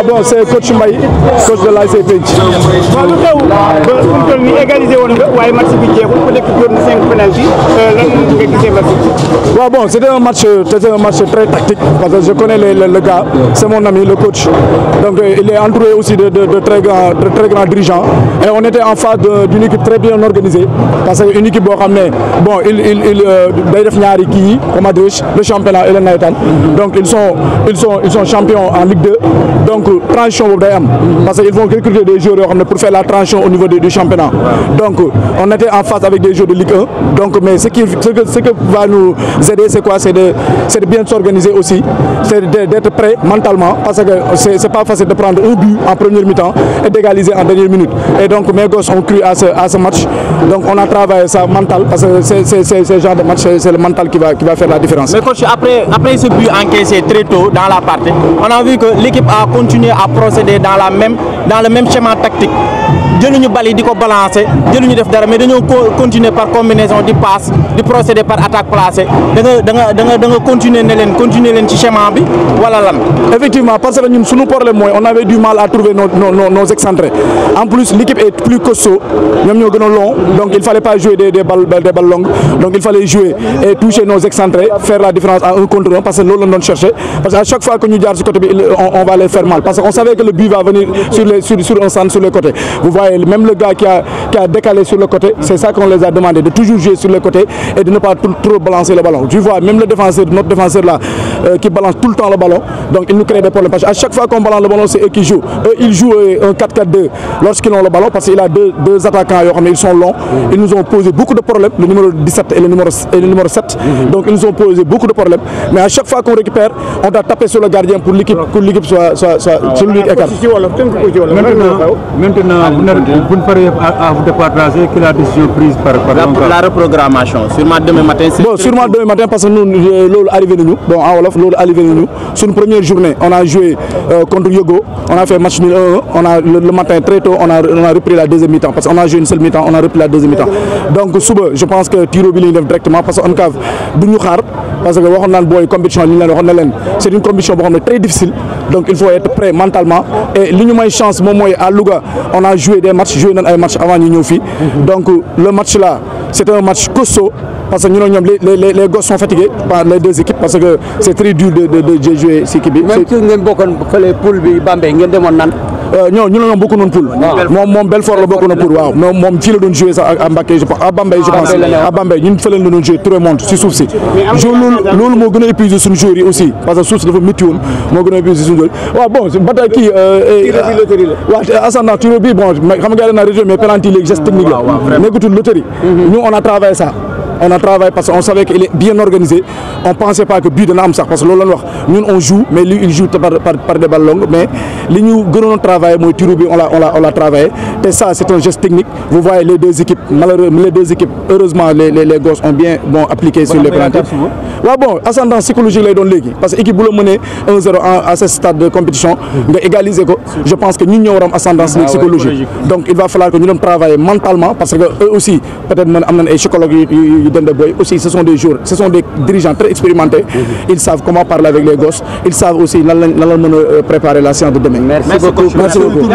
bon, c'est coach Mbaye, coach de l'ASC Penc. Bon, c'était un match très tactique parce que je connais le gars, c'est mon ami, le coach. Donc il est entouré aussi de très grands dirigeants. Et on était en face d'une équipe très bien organisée parce qu'une équipe bon, le championnat et le Naïtan. Donc ils sont champions en Ligue 2. Donc transition parce qu'ils vont recruter des joueurs pour faire la transition au niveau du championnat. Donc on était en face avec des joueurs de Ligue 1. Donc mais ce qui va nous aider, c'est quoi? C'est de bien s'organiser aussi, c'est d'être prêt mentalement parce que c'est pas facile de prendre un but en première mi-temps et d'égaliser en dernière minute. Et donc mes gosses ont cru à ce match. Donc on a travaillé ça mental parce que c'est ce genre de match, c'est le mental qui va faire la différence. Mais coach, après ce but encaissé très tôt dans la partie, on a vu que l'équipe a continué à procéder dans le même schéma tactique. Jëluñu bali di ko balancer jëluñu def dara mais dañoo continuer par combinaison di passe di procéder par attaque placée da nga continuer leen ci schéma bi wala lan. Effectivement parce que ñun suñu problème mooy on avait du mal à trouver nos excentrés. En plus l'équipe est plus costaud, ñoom ñoo gën a long, donc il fallait pas jouer des balles longues, donc il fallait jouer et toucher nos excentrés, faire la différence à 1 contre 1 parce que loolu la doon chercher parce que à chaque fois que ñu jaar ci côté bi on va les faire mal parce qu'on savait que le but va venir sur un centre sur les côtés. Vous voyez même le gars qui a décalé sur le côté, c'est ça qu'on les a demandé, de toujours jouer sur les côtés et de ne pas trop balancer le ballon. Tu vois, même notre défenseur là, qui balance tout le temps le ballon, donc il nous crée des problèmes. Parce qu'à chaque fois qu'on balance le ballon, c'est eux qui jouent. Eux, ils jouent un 4-4-2 lorsqu'ils ont le ballon, parce qu'il a deux attaquants, ils sont longs. Ils nous ont posé beaucoup de problèmes, le numéro 17 et le numéro 7. Donc ils nous ont posé beaucoup de problèmes. Mais à chaque fois qu'on récupère, on doit taper sur le gardien pour l'équipe soit sur lui écart. Maintenant, vous ne ferez à vous départager que la décision prise par la reprogrammation, sûrement demain matin. Bon, sûrement demain matin parce que nous, l'eau arrivé nous. Bon, en Wolof, l'eau arrivé nous. Sur une première journée, on a joué contre Yogo, on a fait match nul 1-1. Le matin très tôt, on a repris la deuxième mi-temps parce qu'on a joué une seule mi-temps, on a repris la deuxième mi-temps. Donc, je pense que Tiro Billy directement parce qu'on cave parce que on a une compétition, c'est une compétition très difficile. Donc, il faut être prêt mentalement. Et l'union chance, à Louga, on a joué des matchs, avant Nyofi. Donc, le match là, c'était un match costaud parce que les gosses sont fatigués par les deux équipes parce que c'est très dur de jouer ces équipes. Même si vous avez poules, nous avons beaucoup de poules. Mon Belfort a beaucoup de poules. Mon fils a joué à Mbaké, à Bambay, je pense. À Bambay, nous faisons jouer tout le monde, c'est souci. Je l'ai épuisé sur le jeu aussi parce que souci de météo, je l'ai épuisé sur le jeu. Bon, c'est bataille qui. Ascendant, Tirobi, bon, je regarde dans la région, mais penalty, les gestes techniques. Mais toute loterie. Nous, on a travaillé ça. On a travaillé parce qu'on savait qu'il est bien organisé. On ne pensait pas que but de l'âme, parce que nous on joue, mais lui il joue par des balles longues. Mais nous avons travaillé, on l'a travaillé. Et ça, c'est un geste technique. Vous voyez les deux équipes, malheureusement, heureusement, les gosses ont bien appliqué sur les penaltys. Bon, ascendant psychologique, les donne parce que l'équipe voulait mener 1-0 à ce stade de compétition, égaliser. Je pense que nous avons ascendance psychologique. Donc il va falloir que nous travaillions mentalement parce que eux aussi, peut-être, des psychologues. Aussi, ce sont des joueurs, ce sont des dirigeants très expérimentés. Ils savent comment parler avec les gosses. Ils savent aussi préparer la séance de demain. Merci beaucoup. Merci beaucoup.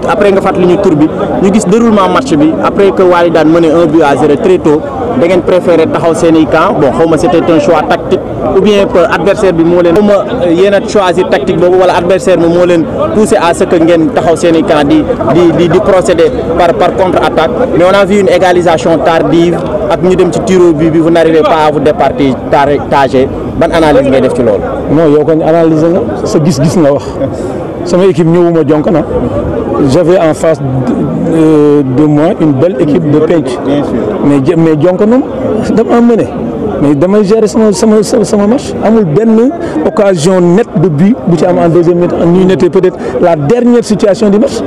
Après nga fàttali ñu tour bi ñu gis déroulement match bi après que Walidane mené 1-0 très tôt da ngeen préféré taxaw seen i camp bon xawma c'était un choix tactique ou bien adversaire bi moo leen xawma yéen a choisir tactique boobu wala adversaire bi moo leen poussé à ce que ngeen taxaw seen i camp di procéder par contre-attaque mais on a vu une égalisation tardive ak ñu dem ci tiro bi vous n'arrivez pas à vous départager ban analyse ngay def ci loolu. Non yow kon analyser nga sa gis-gis nga wax sama équipe ñëwuma jonk na j'avais en face de moi une belle équipe de Penc mais jonk na dama mené mais damay gérer sama match amul benn occasion nette de but bu ci am en deuxième mi-temps ñu n'était peut-être la dernière situation du match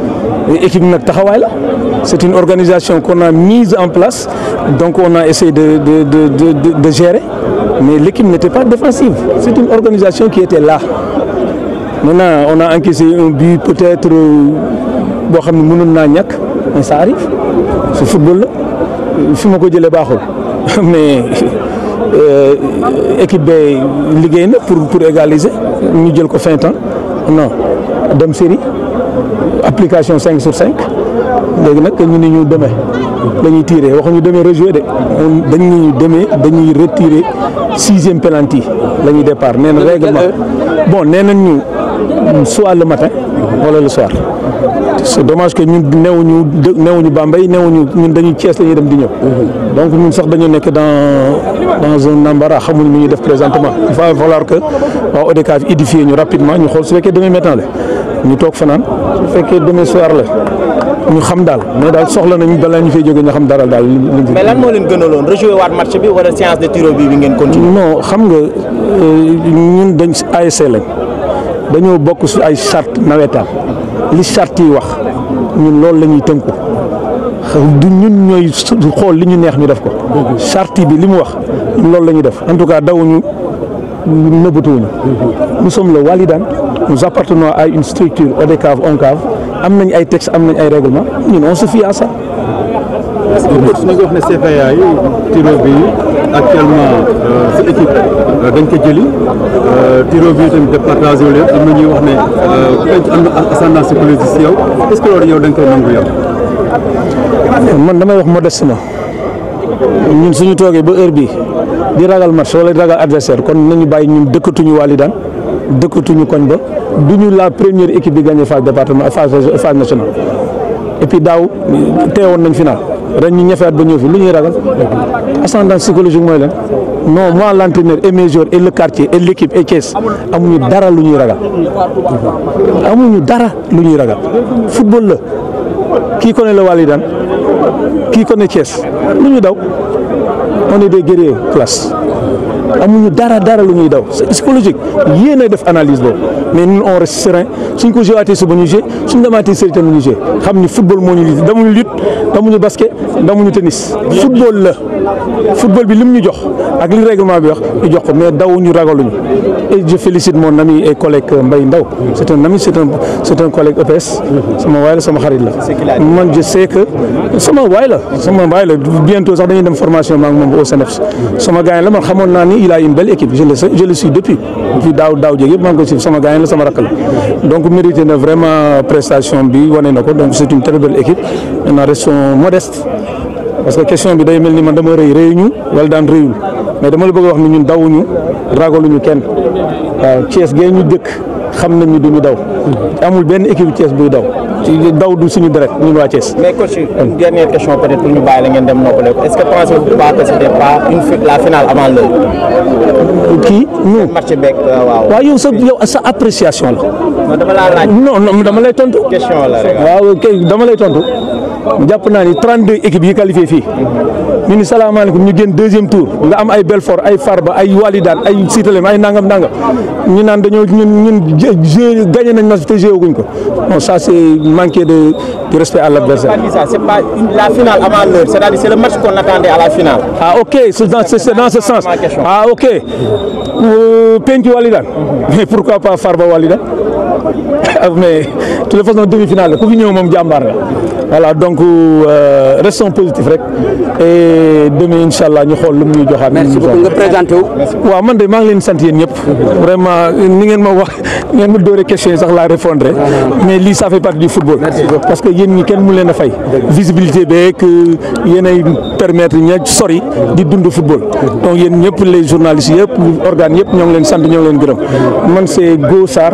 équipe nag taxawaay la c'est une organisation qu'on a mise en place donc on a essayé de gérer mais l'équipe n'était pas défensive c'est une organisation qui était là. Maintenant, on a encaissé un but peut-être mais ça arrive. C'est football. Mais l'équipe est liggéey pour égaliser. Nous avons fait fin temps. non dem série application 5 sur 5 léegi nag ñu ni ñu demee dañuy tiré waxuñu demee rejoué de dañuy demee dañuy retiré 6e penalty la ñuy départ nee na règlement bon nee nañ ñu soit le matin wala le soir c'est dommage que ñun newuñu Bambey newuñu ñun dañuy Thiès la ñuy dem di ñëw donc ñun sax dañu nekk dans un embarras xamuñu lu ñuy def présentement il va falloir que waa ODCAV édifier ñu rapidement ñu xool su fekkee demain matin la ñu toog fanaan su fekkee demain soir la ñu xam daal mais daal soxla nañu balaa ñu fay jógee ñu xam dara daal. mais lan moo leen gënaloon rejouer waat match bi wala séance de tir bi ngeen continuer. non xam nga ñun dañ ASC lañ dañoo bokk su ay charte nawetaan li charte yi wax ñun loolu la ñuy tënku du ñun ñooy xool li ñu neex ñu def ko. charte bi li mu wax loolu la ñuy def en tout cas dawuñu nëbbatuwuñu. nous sommes le Walidane nous appartenons à une structure ODCAV ONCAV am nañ ay textes am nañ ay règlements ñun on se fie à ça. est-ce que coach nga wax ne CFA yi tiro bi actuellement sa équipe dañ ko jëli tiro bi tamit départagé wu leen am na ñuy wax ne penc am na ascendance psychologique si yow est-ce que loolu yow da nga koy nangu yow. man damay wax modestement ñun suñu toogee ba heure bii di ragal match wala di ragal adversaire kon nañu bàyyi ñun dëkkatuñu Walidane dëkkatuñu koñ ba duñu la première équipe bi gagné phase département phase nationale et puis daaw teewoon nañ final ren ñu ñefeat ba ñëw fi lu ñuy ragal ascendance psychologique mooy leen non moi l'entraîneur et mes joueurs et le quartier et l'équipe et Thiès amuñu dara lu ñuy ragal amuñu dara lu ñuy ragal football la kii connaît le Walidane kii connaît Thiès lu ñu daw on est des guerriers classe amuñu dara lu ñuy daw c'est psychologique yéen a def analyse boobu mais ñun on reste serein suñ ko joué suba ñu joué suñ demaatee série tamit ñu joué xam ni football moo ñu lii damuñu lutte damuñu basket damuñu tennis football la football bi lim ñu jox ak li règlement bi wax ñu jox ko mais dawuñu ragaluñu et je félicite mon ami et collègue Mbaye Ndaw c'est un ami c'est un collègue EPS sama waay la sama xarit la man je sais que sama waay la bientôt sax dañuy dem formation maak moom au CNEPS sama gars la man xamoon naa ni il a une belle équipe je le suis depuis daaw jéeg yëpp maa ngi ko si sama gars la sama rakk la donc mérité na vraiment prestation bi wane na ko donc c'est une très belle équipe maintenant restons modestes parce que question bi day mel ni man dama réyuñu wala daan réyul mais dama la bëgg a wax ni ñun dawuñu ragaluñu kenn waaw Thiès gee ñu dëkk xam nañ ni duñu daw amul benn équipe Thiès buy daw du suñu deret ñun waa Thiès. mais coach une dernière question peut-être pour ñu bàyyi la ngeen dem noppale ko est-ce que pensez-vous pas que c'était pas la finale avant l'heure. kii ñu match beeg waaw. yow sa appréciation la. non dama laa laaj. non dama lay tontu. question la rek waaw kay dama lay tontu jàpp naa ni 32 équipes yi qualifié fii ñu ni salaamaaleykum ñu génn deuxième tour nga am ay Belfort ay Farba ay Walidane ay Sitalem ay nangam ñu naan dañoo ñun gagné nañ match te joué guñ ko non ça c'est manquer de respect à l'adversaire. C'est pas la finale avant l'heure, c'est-à-dire c'est le match qu'on attendait à la finale. Ah ok, c'est dans ce sens. Ah ok. Penki Walidane. Mais pourquoi pas Farba Walidane? Mais de toute façon demi-finale ku fi ñëw moom jàmbaar la. Voilà donc restons positifs rek et demain inchallah ñu xool lu mu ñu joxaat. Merci beaucoup nga présenté wu. waaw man de maa ngi leen sant yéen ñëpp vraiment ni ngeen ma wax ngeen ma dóoree question yi sax laa répondre mais lii ça fait partie du football. Parce que yéen ñi kenn mu leen a fay. visibilité beeg yéen ay permettre ña sori di dund football. donc yéen ñëpp les journalistes yëpp organes yëpp ñoo ngi leen sant ñoo ngi leen gërëm man c'est Go Sarr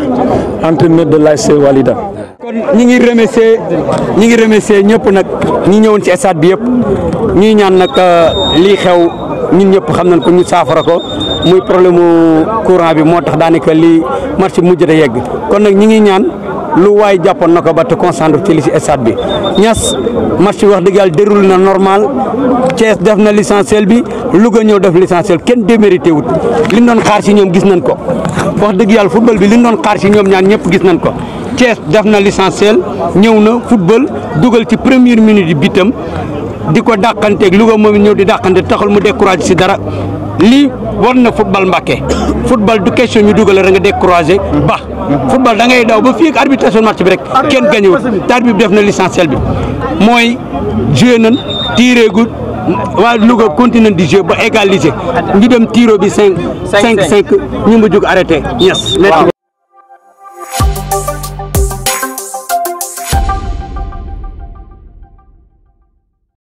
entraîneur de l'ASC Walidane. kon ñi ngi remercier ñëpp nag ñi ñëwoon ci stade bi yëpp ñuy ñaan nag lii xew ñun ñëpp xam nañ ko ñu saafara ko muy problème courant bi moo tax daanaka lii marché bi mujj a yegg kon nag ñi ngi ñaan lu waay jàppoon na ko ba te concentré ci li ci stade bi Niass match bi wax dëgg yàlla déroulé na normal Thiès def na l'essentiel bi Louga ñëw def l'essentiel kenn démérité wut li ñu doon xaar ci ñoom gis nañ ko wax dëgg yàlla football bi li ñu doon xaar ci ñoom ñaan ñëpp gis nañ ko Thiès def na l'essentiel ñëw na football dugal ci première minute yi bitam di ko dàqanteeg Louga moom ñëw di dàqante taxul mu découragé ci dara lii war na football Mbacké football du question ñu dugal rek nga découragé ba football da ngay daw ba fii ak arbitration match bi rek kenn gañewul arbitre bi def na l'essentiel bi mooy joué nañ tiré gut waa Louga continue di jouer ba égaliser ñu dem tiro bi 5-5 ñu mu jóg arrêté Niass. Thank you.